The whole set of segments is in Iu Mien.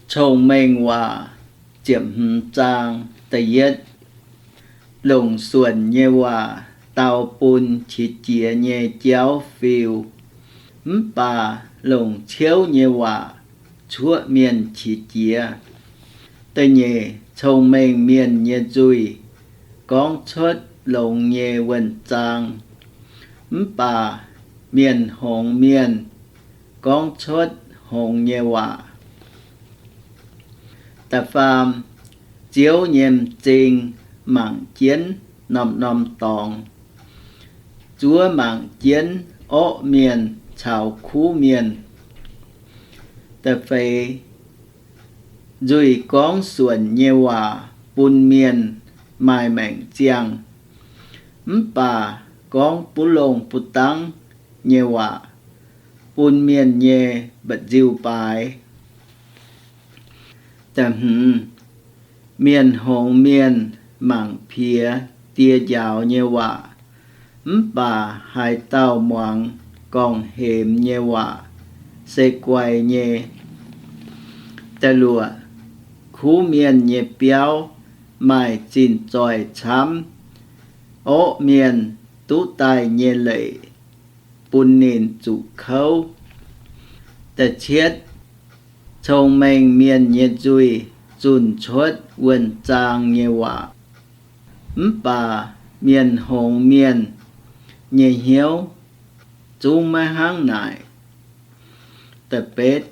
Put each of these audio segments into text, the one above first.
Cong-Mengh Waac ziepc hmz zaang da'yietv. Longc suonc nyei waac dau bun qiex jiez nyei jauv fiu, mv baac longc ciouv nyei waac cuoqv mienh qiex jiez. Da'nyeic, cong-mengh mienh nyei nzuih gorngv cuotv longx nyei wuonh zaang, mv baac mienh hngongx mienh gorngv cuotv hngongx nyei waac. Da'faam, Ziouv nyei m'zing mangc jienv norm-norm dorngx, zuov mangc jienv orqv mienh caux kuv mienh. Da'feix, nzuih gorngv suonc nyei waac bun mienh maaih maengc ziangh, mv baac gorngv buv longh buv dangv nyei waac bun mienh nyei mba'nziu baaix. Da'hmz, mienh hngongx mienh mangc piex die njaaux nyei waac, mv baac haaix dauh muangx gorngv-hemx nyei waac se guai nyei. Da'luoqc, kuv mienh nyei biauv maaih zinh zoih camv, orqv mienh duqv daaih nyei leic bun ninh zuqc kouv. Da'cietv, cong-mengh mienh nyei nzuih zunh cuotv wuonh zaang nyei waac, mv baac mienh hngongx mienh nyei hnyouv zungv maiv hnangv naaic. Da'betv,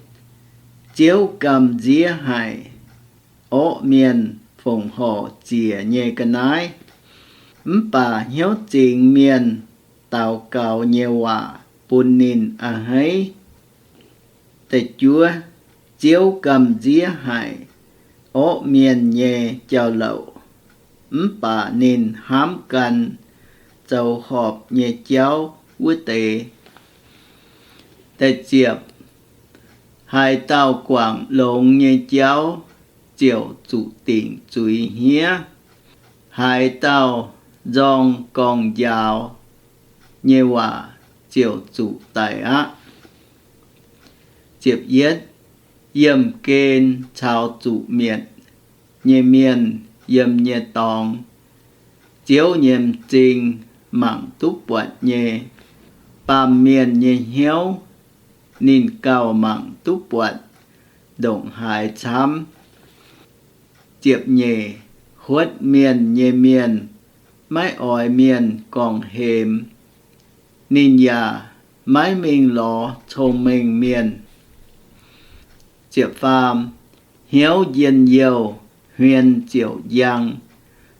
Ziouv gamh nziev haic orqv mienh fongc horc ziec nyei ga'naaiv, mv baac hnyouv zingx mienh daux gaux nyei waac bun ninh a'hneiv. Da'juov, Ziouv gamh nziev haic orqv mienh nyei jauv-louc, mv baac ninh hnamv gan zoux horpc nyei jauv wuov deix. Da'ziepc, haaix dauh guangc longx nyei jauv ziouc zuqc dingc zuiz hniev. Haaix dauh nzorng gorngv-njaaux nyei waac ziouc zuqc daic aqv. Ziepc yietv, yiemh gen caux zuqc mietc nyei mienh yiem nyei dorngx, Ziouv nyei m'zing mangc duqv buatc nyei. Baamh mienh nyei hnyouv ninh gauh mangc duqv buatc ndongc haaix camv. Ziepc nyeic, huotv mienh nyei mienh maiv oix mienh gorngv-hemx, ninh yaac maiv mingh lorz cong-mengh mienh. Ziepc faam, hnyouv njien-youh hmien ziouc njang,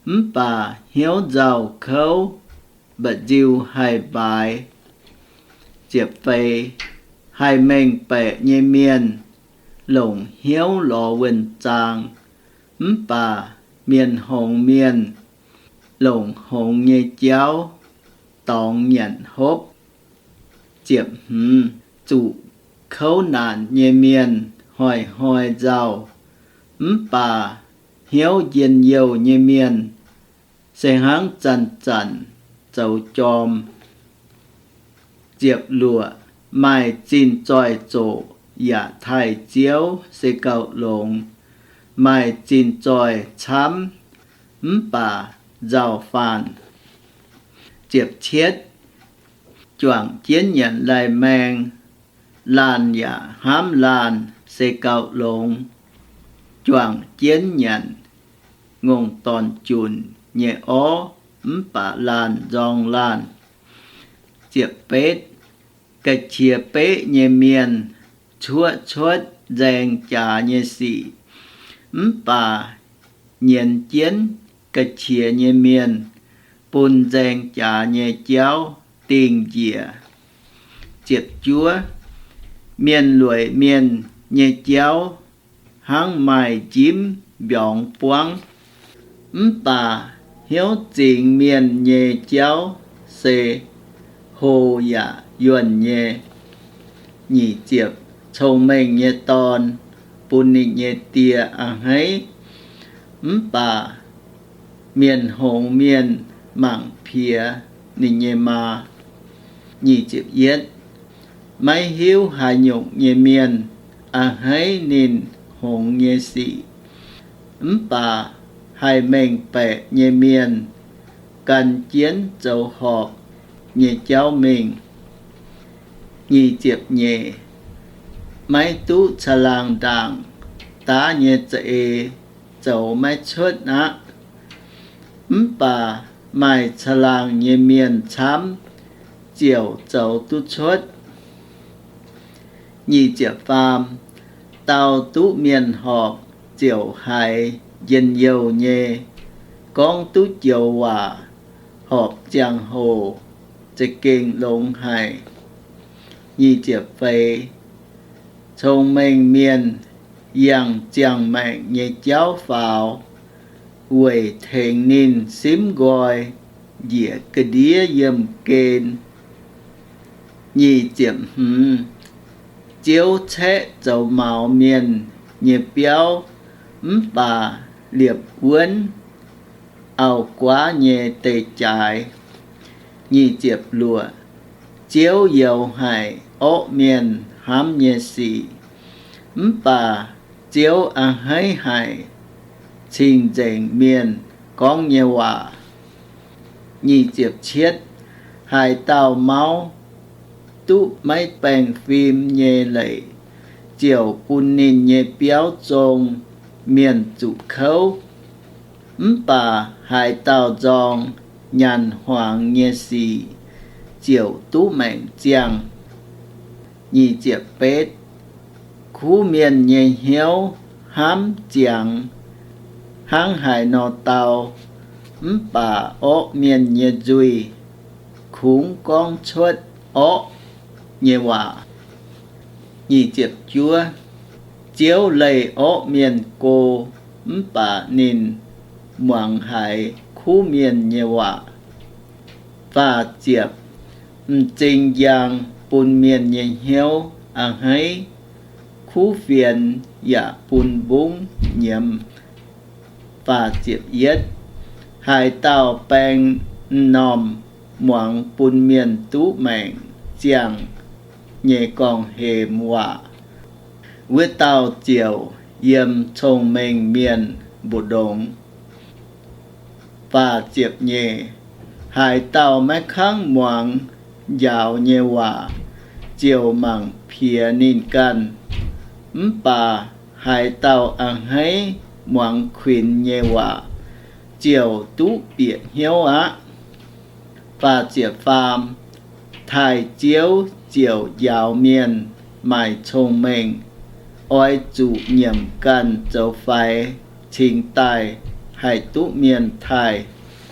mv baac hnyouv nzauh kouv mba'nziu haih mbaaix. Ziepc feix, haih mengh baeqc nyei mienh longc hnyouv lorz wuonh zaang, mv baac mienh hngongx mienh longc hngongx nyei jauv dorngx nyanc hopv. Ziepc hmz, zuqc kouv naanc nyei mienh hnoi-hnoi nzauh, mv baac hnyouv njien-youh nyei mienh se hnangv zanc-zanc zoux jorm. Ziepc luoqc, maaih zinh zoih zoqc yaac taaih Ziouv se gauh longx. Maaih zinh zoih camv mv baac nzauh faanh. Ziepc cietv, juangc jienv nyanc lai-maeng, laanh yaac hnamv laanh se gauh longx. Juangc jienv nyanc ngongh dorn-junc nyei orv, mv baac laanh nzorng laanh. Ziepc betv, ga'qiex beqv nyei mienh cuoqv cuotv nzaeng jaax nyei sic, mv baac nyienz jienv ga'qiex nyei mienh bun nzaeng jaax nyei jauv dingh njiec. Ziepc juov, mienh lueic mienh nyei jauv hnangv maaih njimv mbiorngz buangv, mv baac hnyouv zingx mienh nyei jauv se hlo yaac yuonh nyei. Nyic ziepc, cong-mengh nyei dorn bun ninh nyei die a'hneiv, mv baac mienh hngongx mienh mangc piex ninh nyei maa. Nyic ziepc yietv, maiv hiuv haaix nyungc nyei mienh a'hneiv ninh hngongx nyei sic. Mv baac haih mengh baeqc nyei mienh gan jienv zoux horpc nyei jauv mingh. Nyic ziepc nyeic, maiv duqv caangh laangh ndaangc daav nyei za'eix zoux maiv cuotv aqv. Mv baac maaih caangh laangh nyei mienh camv ziouc zoux duqv cuotv. Nyic ziepc faam, dauh duqv mienh horpc ziouc haiz njien-youh nyei, gorngv duqv joux waac, horpc ziangh hoc za'gengh longx haic. Nyic ziepc feix, cong-mengh mienh yangh ziangh maengc nyei jauv faaux, weic tengx ninh simv nqoi njiec ga'ndiev yiemh gen. Nyic ziepc hmz, Ziouv caeqv zoux maux mienh nyei biauv mv baac liepc wuonv auv-guaav nyei deic-jaaix. Nyic ziepc luoqc, Ziouv youx haic orqv mienh hnamv nyei sic, mv baac Ziouv a'hneiv haic cing-nzengc mienh gorngv nyei waac. Nyic ziepc cietv, haaix dauh mauv duqv maiv baengh fim nyei leic, ziouc bun ninh nyei biauv zong, mienh zuqc kouv. Mv baac haaix dauh nzorng nyanc hmuangx nyei sic ziouc duqv maengc ziangh. Nyic ziepc betv, kuv mienh nyei hnyouv hnamv ziangx hnangv haaix nor dau, mv baac orqv mienh nyei nzuih kungx gorngv cuotv orqv nyei waac. Nyic ziepc juov, Ziouv leih orqv mienh go, mv baac ninh muangx haiz kuv mienh nyei waac. Faah ziepc, m'zing njang bun mienh nyei hnyouv a'hneiv, kuv fienx yaac bun mbungv nyiemz. Faah ziepc yietv, haaix dauh baeng m'normh muangx bun mienh duqv maengc ziangh nyei gorngv-hemx waac, wuov dauh ziouc yiem cong-mengh mienh mbu'ndongx. Faah ziepc nyeic, haaix dauh maiv kangv muangx njaaux nyei waac, ziouc mangc piex ninh ganh. Mv baac haaix dauh a'hneiv muangx kuinx nyei waac, ziouc duqv bieqc hnyouv aqv. Faah ziepc faam, taaih Ziouv ziouc njaaux mienh maaih cong-mengh. Oix zuqc nyiemc ganh zoux faix cingx daaih haih duqv mienh taaih.